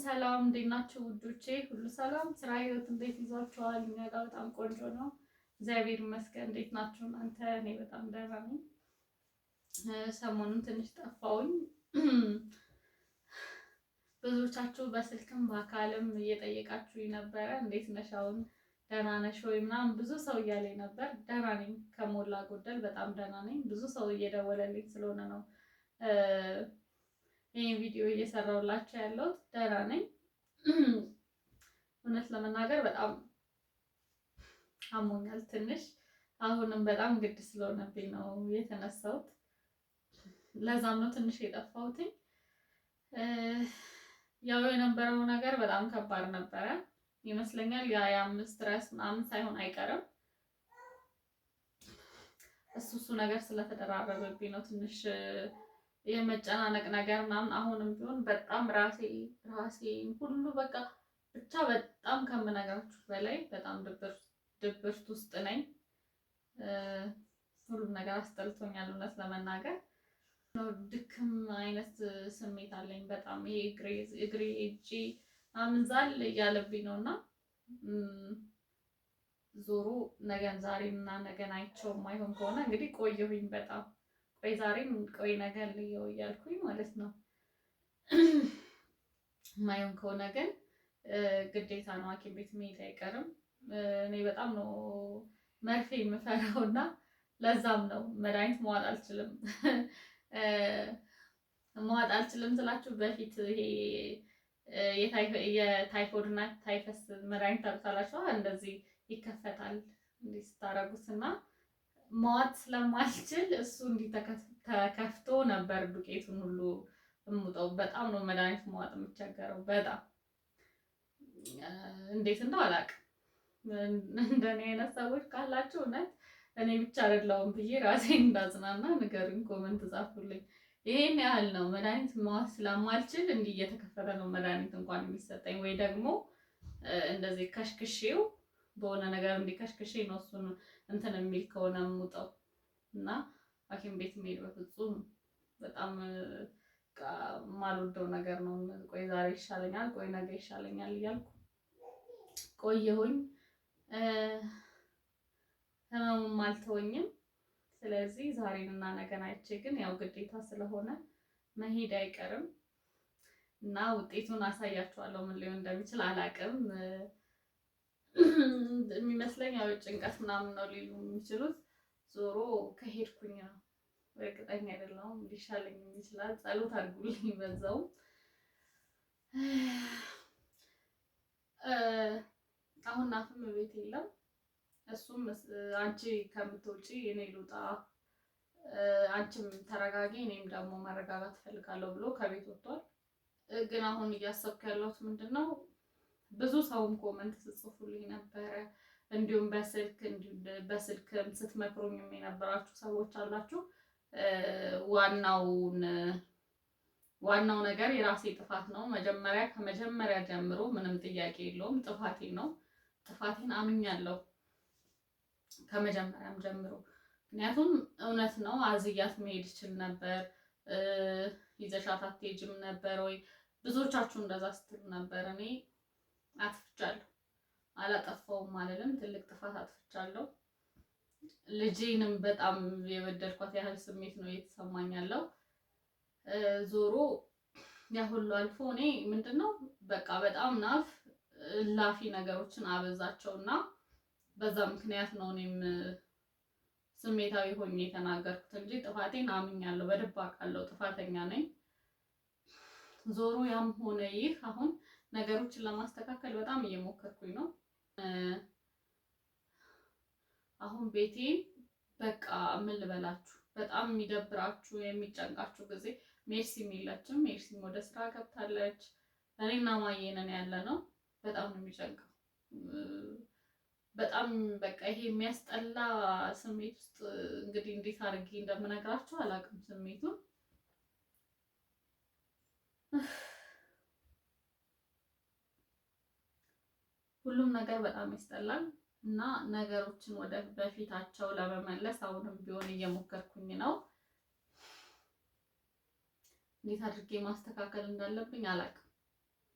ሰላም እንዴት ናችሁ ውዶቼ? ሁሉ ሰላም፣ ስራ፣ ህይወት እንዴት ይዟችኋል? እኛ ጋር በጣም ቆንጆ ነው፣ እግዚአብሔር ይመስገን። እንዴት ናችሁ እናንተ? እኔ በጣም ደህና ነኝ። ሰሞኑን ትንሽ ጠፋሁኝ። ብዙዎቻችሁ በስልክም በአካልም እየጠየቃችሁ ነበረ፣ እንዴት ነሽ አሁን ደህና ነሽ ወይ ምናምን ብዙ ሰው እያለኝ ነበር። ደህና ነኝ፣ ከሞላ ጎደል በጣም ደህና ነኝ። ብዙ ሰው እየደወለልኝ ስለሆነ ነው ይህን ቪዲዮ እየሰራሁላችሁ ያለሁት። ደህና ነኝ። እውነት ለመናገር በጣም አሞኛል ትንሽ። አሁንም በጣም ግድ ስለሆነብኝ ነው የተነሳሁት። ለዛም ነው ትንሽ የጠፋሁትኝ። ያው የነበረው ነገር በጣም ከባድ ነበረ ይመስለኛል። ያ የአምስት stress ምናምን ሳይሆን አይቀርም። እሱ ነገር ስለተደራረበብኝ ነው ትንሽ የመጨናነቅ ነገር ምናምን። አሁንም ቢሆን በጣም ራሴ ሁሉ በቃ ብቻ በጣም ከምነግራችሁ በላይ በጣም ድብርት ውስጥ ነኝ። ሁሉም ነገር አስጠልቶኛል እውነት ለመናገር ድክም አይነት ስሜት አለኝ በጣም ይሄ እግሬ እጄ አምንዛል እያለብኝ ነው እና ዞሮ ነገን ዛሬን እና ነገን አይቼው የማይሆን ከሆነ እንግዲህ ቆየሁኝ በጣም ቆይ ዛሬም ቆይ ነገን ልየው እያልኩኝ ማለት ነው። የማይሆን ከሆነ ግን ግዴታ ነው ሐኪም ቤት መሄድ አይቀርም። እኔ በጣም ነው መርፌ የምፈራው እና ለዛም ነው መድኃኒት መዋጥ አልችልም። መዋጥ አልችልም ስላችሁ በፊት ይሄ የታይፎይድ እና ታይፈስ መድኃኒት ታውቁታላችሁ። እንደዚህ ይከፈታል እንዲህ ስታረጉት እና መዋጥ ስለማልችል እሱ እንዲህ ተከፍቶ ነበር ዱቄቱን ሁሉ እምውጠው። በጣም ነው መድኃኒት መዋጥ የምቸገረው። በጣም እንዴት እንደው አላውቅም። እንደኔ አይነት ሰዎች ካላችሁ እውነት እኔ ብቻ አይደለሁም ብዬ ራሴን እንዳጽናና ንገሩኝ፣ comment ጻፉልኝ። ይሄን ያህል ነው መድኃኒት መዋጥ ስለማልችል እንዲህ እየተከፈተ ነው መድኃኒት እንኳን የሚሰጠኝ፣ ወይ ደግሞ እንደዚህ ከሽክሼው በሆነ ነገር እንዲህ ከሽክሼ ነው እሱን እንትን የሚል ከሆነ የምውጠው እና ሐኪም ቤት መሄድ በፍጹም በጣም የማልወደው ነገር ነው። ቆይ ዛሬ ይሻለኛል፣ ቆይ ነገ ይሻለኛል እያልኩ ቆየሁኝ። ህመሙም አልተወኝም። ስለዚህ ዛሬን እና ነገን አይቼ ግን ያው ግዴታ ስለሆነ መሄድ አይቀርም እና ውጤቱን አሳያችኋለሁ። ምን ሊሆን እንደሚችል አላቅም። የሚመስለኝ ያው ጭንቀት ምናምን ነው ሊሉ የሚችሉት። ዞሮ ከሄድኩኝ ነው እርግጠኛ አይደለሁም። ሊሻለኝ ይችላል። ጸሎት አድርጉልኝ በዛውም። አሁን ናፍም ቤት የለም። እሱም አንቺ ከምትወጪ እኔ ልውጣ፣ አንቺም ተረጋጊ፣ እኔም ደግሞ መረጋጋት እፈልጋለሁ ብሎ ከቤት ወጥቷል። ግን አሁን እያሰብኩ ያለሁት ምንድን ነው፣ ብዙ ሰውም comment ስጽፉልኝ ነበረ፣ እንዲሁም በስልክም ስትመክሩኝም የነበራችሁ ሰዎች አላችሁ። ዋናው ነገር የራሴ ጥፋት ነው። መጀመሪያ ከመጀመሪያ ጀምሮ ምንም ጥያቄ የለውም ጥፋቴ ነው። ጥፋቴን አምኛለሁ ከመጀመሪያም ጀምሮ። ምክንያቱም እውነት ነው፣ አዝያት መሄድ ይችል ነበር። ይዘሻት አትሄጂም ነበር ወይ? ብዙዎቻችሁ እንደዛ ስትሉ ነበር። እኔ አጥፍቻለሁ፣ አላጠፋውም አልልም። ትልቅ ጥፋት አጥፍቻለሁ። ልጄንም በጣም የበደልኳት ያህል ስሜት ነው እየተሰማኝ ያለው። ዞሮ ያ ሁሉ አልፎ እኔ ምንድነው በቃ በጣም ናፍ ላፊ ነገሮችን አበዛቸውና በዛ ምክንያት ነው እኔም ስሜታዊ ሆኜ የተናገርኩት እንጂ ጥፋቴን አምኛለሁ፣ በደንብ አውቃለሁ፣ ጥፋተኛ ነኝ። ዞሮ ያም ሆነ ይህ አሁን ነገሮችን ለማስተካከል በጣም እየሞከርኩኝ ነው። አሁን ቤቴን በቃ ምን ልበላችሁ፣ በጣም የሚደብራችሁ የሚጨንቃችሁ ጊዜ ሜርሲም የለችም። ሜርሲም ወደ ስራ ገብታለች። እኔና ማየ ነን ያለ ነው። በጣም ነው የሚጨንቀው። በጣም በቃ ይሄ የሚያስጠላ ስሜት ውስጥ እንግዲህ እንዴት አድርጌ እንደምነግራችሁ አላውቅም ስሜቱን። ሁሉም ነገር በጣም ያስጠላል እና ነገሮችን ወደ በፊታቸው ለመመለስ አሁንም ቢሆን እየሞከርኩኝ ነው። እንዴት አድርጌ ማስተካከል እንዳለብኝ አላውቅም።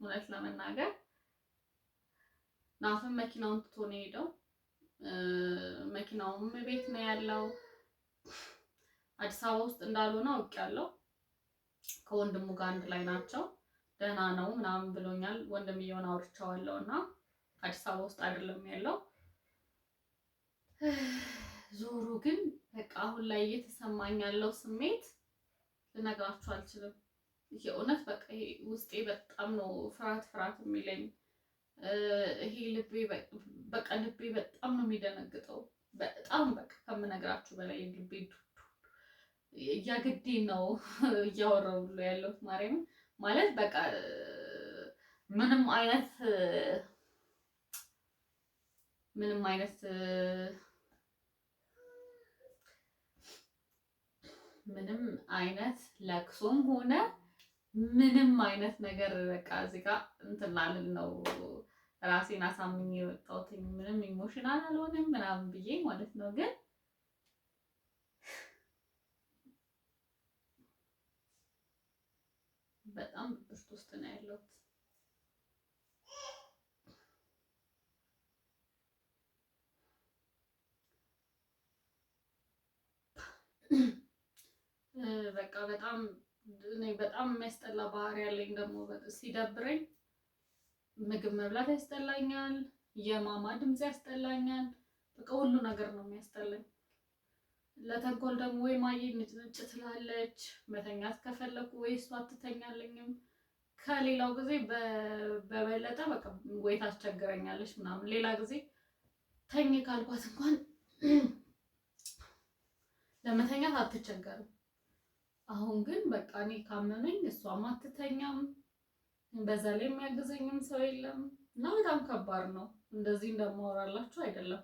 እውነት ለመናገር ናፍም መኪናውን ትቶ ነው የሄደው። መኪናውም ቤት ነው ያለው። አዲስ አበባ ውስጥ እንዳልሆነ አውቄያለሁ። ከወንድሙ ጋር አንድ ላይ ናቸው። ደህና ነው ምናምን ብሎኛል። ወንድምየውን አውርቼዋለሁ እና አዲስ አበባ ውስጥ አይደለም ያለው። ዞሮ ግን በቃ አሁን ላይ እየተሰማኝ ያለው ስሜት ልነግራችሁ አልችልም። የእውነት በቃ ይሄ ውስጤ በጣም ነው ፍርሃት ፍርሃት የሚለኝ። ይሄ ልቤ በቃ ልቤ በጣም ነው የሚደነግጠው። በጣም በቃ ከምነግራችሁ በላይ ልቤ እያገዴ ነው እያወራሁ ብሎ ያለሁት ማርያምን ማለት በቃ ምንም አይነት ምንም አይነት ምንም አይነት ለቅሶም ሆነ ምንም አይነት ነገር በቃ እዚህ ጋር እንትን ላልል ነው ራሴን አሳምኜ የወጣሁት። ምንም emotional አልሆንም ምናምን ብዬ ማለት ነው። ግን በጣም ብርት ውስጥ ነው ያለሁት። በቃ በጣም እኔ በጣም የሚያስጠላ ባህሪ ያለኝ ደግሞ ሲደብረኝ ምግብ መብላት ያስጠላኛል፣ የማማ ድምፅ ያስጠላኛል። በቃ ሁሉ ነገር ነው የሚያስጠላኝ። ለተንኮል ደግሞ ወይ ማዬ ንጭንጭ ትላለች። መተኛት ከፈለኩ ወይ እሷ አትተኛለኝም። ከሌላው ጊዜ በበለጠ በቃ ወይ ታስቸግረኛለች ምናምን። ሌላ ጊዜ ተኝ ካልኳት እንኳን ለመተኛት አትቸገርም። አሁን ግን በቃ እኔ ካመመኝ እሷም አትተኛም፣ በዛ ላይ የሚያግዘኝም ሰው የለም እና በጣም ከባድ ነው። እንደዚህ እንደማወራላችሁ አይደለም።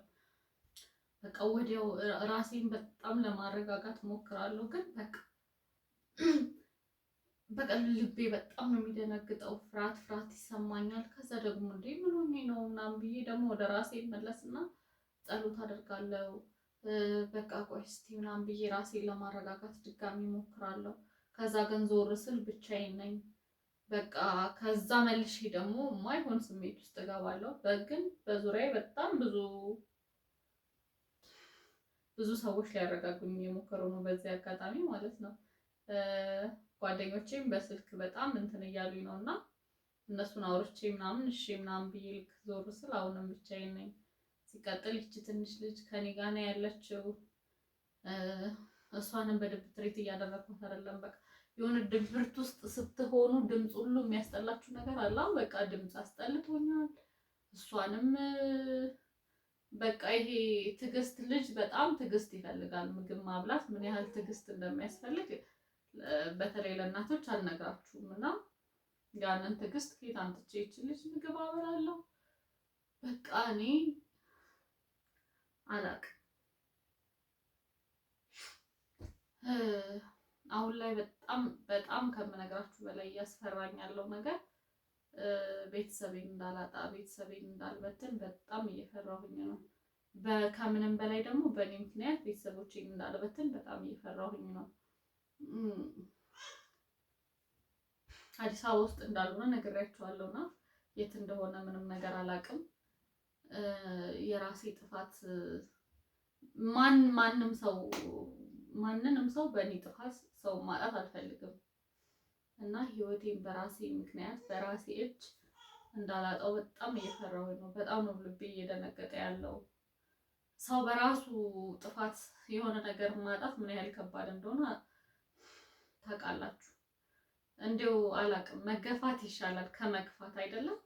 በቃ ወዲያው ራሴን በጣም ለማረጋጋት ሞክራለሁ፣ ግን በቃ በቃ ልቤ በጣም ነው የሚደነግጠው። ፍርሃት ፍርሃት ይሰማኛል። ከዛ ደግሞ እንዴ ምን ሆኜ ነው ምናምን ብዬ ደግሞ ወደ ራሴ መለስና ጸሎት አደርጋለሁ። በቃ ቆይ እስቲ ምናምን ብዬ ራሴን ለማረጋጋት ድጋሚ ሞክራለሁ። ከዛ ግን ዞር ስል ብቻዬን ነኝ። በቃ ከዛ መልሼ ደግሞ የማይሆን ስሜት ውስጥ እገባለሁ። ግን በዙሪያዬ በጣም ብዙ ብዙ ሰዎች ሊያረጋጉኝ እየሞከሩ ነው፣ በዚህ አጋጣሚ ማለት ነው። ጓደኞቼም በስልክ በጣም እንትን እያሉኝ ነው እና እነሱን አውርቼ ምናምን እሺ ምናምን ብዬ ልክ ዞር ስል አሁንም ብቻዬን ነኝ። ሲቀጥል ይቺ ትንሽ ልጅ ከኔ ጋር ነው ያለችው። እሷንም በደንብ ትሪት እያደረግኳት አይደለም። በቃ የሆነ ድብርት ውስጥ ስትሆኑ ድምፅ ሁሉ የሚያስጠላችሁ ነገር አለ። በቃ ድምፅ አስጠልቶኛል። እሷንም በቃ ይሄ ትዕግስት፣ ልጅ በጣም ትዕግስት ይፈልጋል። ምግብ ማብላት ምን ያህል ትዕግስት እንደሚያስፈልግ በተለይ ለእናቶች አልነግራችሁም። እና ያንን ትዕግስት ከየት አምጥቼ ይችን ልጅ ምግብ አበላለሁ? በቃ እኔ አላቅም። አሁን ላይ በጣም በጣም ከምነግራችሁ በላይ እያስፈራኝ ያለው ነገር ቤተሰቤን እንዳላጣ፣ ቤተሰቤን እንዳልበትን በጣም እየፈራሁኝ ነው። ከምንም በላይ ደግሞ በእኔ ምክንያት ቤተሰቦቼን እንዳልበትን በጣም እየፈራሁኝ ነው። አዲስ አበባ ውስጥ እንዳልሆነ ነግሬያቸዋለሁ እና የት እንደሆነ ምንም ነገር አላውቅም። የራሴ ጥፋት ማንም ሰው ማንንም ሰው በእኔ ጥፋት ሰው ማጣት አልፈልግም እና ህይወቴን በራሴ ምክንያት በራሴ እጅ እንዳላጣው በጣም እየፈራሁኝ ነው። በጣም ነው ልቤ እየደነገጠ ያለው። ሰው በራሱ ጥፋት የሆነ ነገር ማጣት ምን ያህል ከባድ እንደሆነ ታውቃላችሁ። እንዲሁ አላውቅም፣ መገፋት ይሻላል ከመግፋት አይደለም፣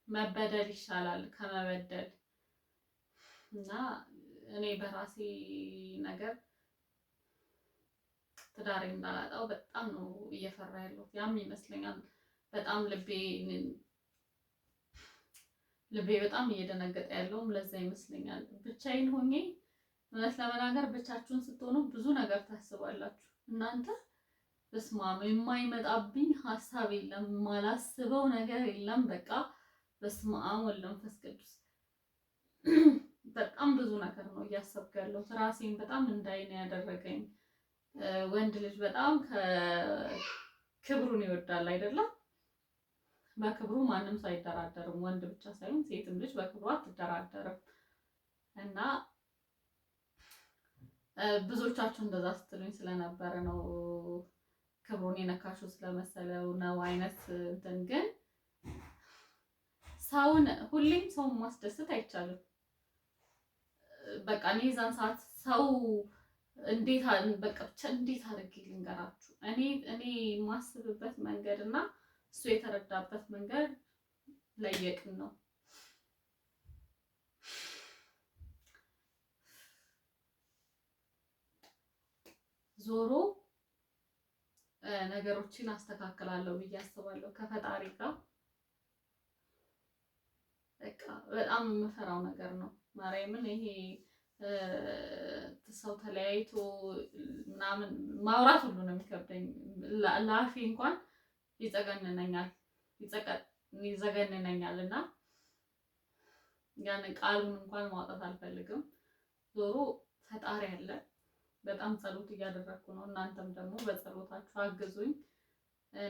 መበደል ይሻላል ከመበደል እና እኔ በራሴ ነገር ትዳሬ እንዳላጣው በጣም ነው እየፈራ ያለሁት። ያም ይመስለኛል በጣም ልቤ በጣም እየደነገጠ ያለውም ለዛ ይመስለኛል። ብቻዬን ሆኜ እውነት ለመናገር ብቻችሁን ስትሆኑ ብዙ ነገር ታስባላችሁ እናንተ። በስመ አብ የማይመጣብኝ ሀሳብ የለም፣ የማላስበው ነገር የለም። በቃ በስመ አብ ወወልድ ወመንፈስ ቅዱስ በጣም ብዙ ነገር ነው እያሰብኩ ያለሁት። ራሴን በጣም እንዳይ ነው ያደረገኝ። ወንድ ልጅ በጣም ክብሩን ይወዳል አይደለም? በክብሩ ማንም ሰው አይደራደርም። ወንድ ብቻ ሳይሆን ሴትም ልጅ በክብሩ አትደራደርም። እና ብዙዎቻችሁ እንደዛ ስትሉኝ ስለነበረ ነው ክብሩን የነካሽው ስለመሰለው ነው አይነት እንትን። ግን ሰውን ሁሌም ሰውን ማስደሰት አይቻልም። በቃ እኔ የዛን ሰዓት ሰው እንዴት በቃ ብቻ እንዴት አድርጌ ልንገራችሁ፣ እኔ የማስብበት መንገድ እና እሱ የተረዳበት መንገድ ለየቅን ነው። ዞሮ ነገሮችን አስተካክላለሁ ብዬ አስባለሁ ከፈጣሪ ጋር። በቃ በጣም የምፈራው ነገር ነው ማርያምን። ይሄ ሰው ተለያይቶ ምናምን ማውራት ሁሉ ነው የሚከብደኝ። ለአፌ እንኳን ይዘገንነኛል ይዘገንነኛል እና ያንን ቃሉን እንኳን ማውጣት አልፈልግም። ዞሮ ፈጣሪ አለ። በጣም ጸሎት እያደረግኩ ነው። እናንተም ደግሞ በጸሎታችሁ አግዙኝ።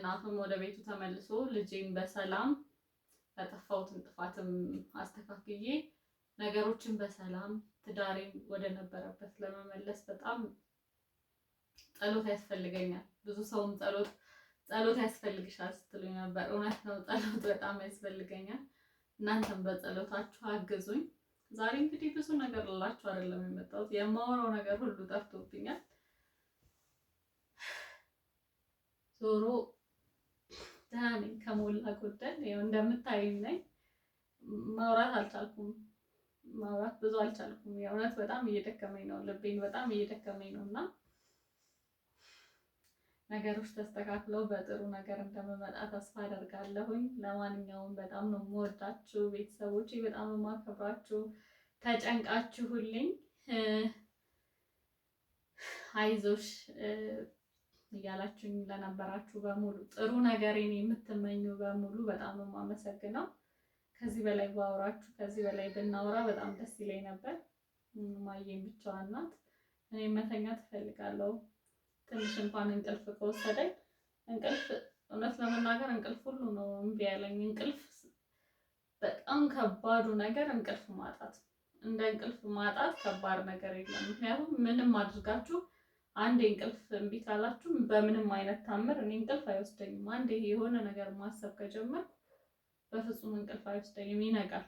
ናፍም ወደ ቤቱ ተመልሶ ልጄን በሰላም ያጠፋሁትን ጥፋትም አስተካክዬ ነገሮችን በሰላም ትዳሬን ወደ ነበረበት ለመመለስ በጣም ጸሎት ያስፈልገኛል። ብዙ ሰውም ጸሎት ጸሎት ያስፈልግሻል ስትሉኝ ነበር። እውነት ነው፣ ጸሎት በጣም ያስፈልገኛል። እናንተም በጸሎታችሁ አግዙኝ። ዛሬ እንግዲህ ብዙ ነገር ልላችሁ አይደለም የመጣሁት፣ የማወራው ነገር ሁሉ ጠፍቶብኛል። ዞሮ ደህና ነኝ ከሞላ ጎደል፣ ይኸው እንደምታዩኝ ነኝ። ማውራት አልቻልኩም፣ ማውራት ብዙ አልቻልኩም። የእውነት በጣም እየደከመኝ ነው፣ ልቤን በጣም እየደከመኝ ነው እና ነገሮች ተስተካክለው በጥሩ ነገር እንደምመጣ ተስፋ አደርጋለሁኝ። ለማንኛውም በጣም ነው የምወዳችሁ ቤተሰቦቼ፣ በጣም ነው የማከብራችሁ። ተጨንቃችሁልኝ አይዞሽ እያላችሁኝ ለነበራችሁ በሙሉ ጥሩ ነገሬን የምትመኙ በሙሉ በጣም ነው የማመሰግነው። ከዚህ በላይ ባወራችሁ ከዚህ በላይ ብናወራ በጣም ደስ ይለኝ ነበር። ማየም ብቻዋን ናት። እኔ መተኛት እፈልጋለሁ። ትንሽ እንኳን እንቅልፍ ከወሰደኝ እንቅልፍ እውነት ለመናገር እንቅልፍ ሁሉ ነው እምቢ ያለኝ። እንቅልፍ በጣም ከባዱ ነገር እንቅልፍ ማጣት፣ እንደ እንቅልፍ ማጣት ከባድ ነገር የለም። ምክንያቱም ምንም አድርጋችሁ አንዴ እንቅልፍ እምቢ ካላችሁ በምንም አይነት ታምር እኔ እንቅልፍ አይወስደኝም። አንዴ የሆነ ነገር ማሰብ ከጀመርኩ በፍጹም እንቅልፍ አይወስደኝም፣ ይነጋል።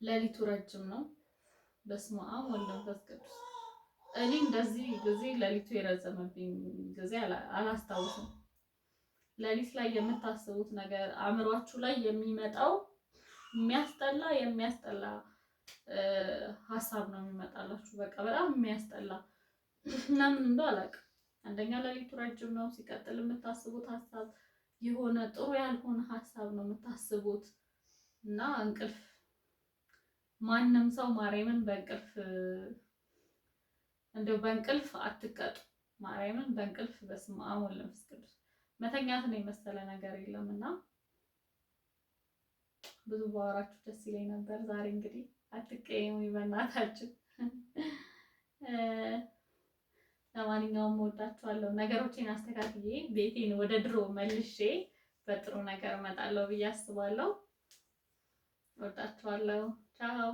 ሌሊቱ ረጅም ነው። በስመ አብ ወወልድ ወመንፈስ ቅዱስ። እኔ እንደዚህ ጊዜ ሌሊቱ የረዘመብኝ ጊዜ አላስታውስም። ሌሊት ላይ የምታስቡት ነገር አእምሯችሁ ላይ የሚመጣው የሚያስጠላ የሚያስጠላ ሀሳብ ነው የሚመጣላችሁ። በቃ በጣም የሚያስጠላ እና ምን እንደው አላውቅም። አንደኛ ሌሊቱ ረጅም ነው። ሲቀጥል የምታስቡት ሀሳብ የሆነ ጥሩ ያልሆነ ሀሳብ ነው የምታስቡት እና እንቅልፍ ማንም ሰው ማርያምን በእንቅልፍ እንደው በእንቅልፍ አትቀጡ። ማርያምን በእንቅልፍ በስመ አብ ወወልድ ወመንፈስ ቅዱስ መተኛትን የመሰለ ነገር የለም እና ብዙ ባወራችሁ ደስ ይለኝ ነበር። ዛሬ እንግዲህ አትቀየሙ በእናታችሁ። ለማንኛውም እወዳችኋለሁ። ነገሮቼን አስተካክዬ ቤቴን ወደ ድሮ መልሼ በጥሩ ነገር እመጣለሁ ብዬ አስባለሁ። እወዳችኋለሁ። ቻው።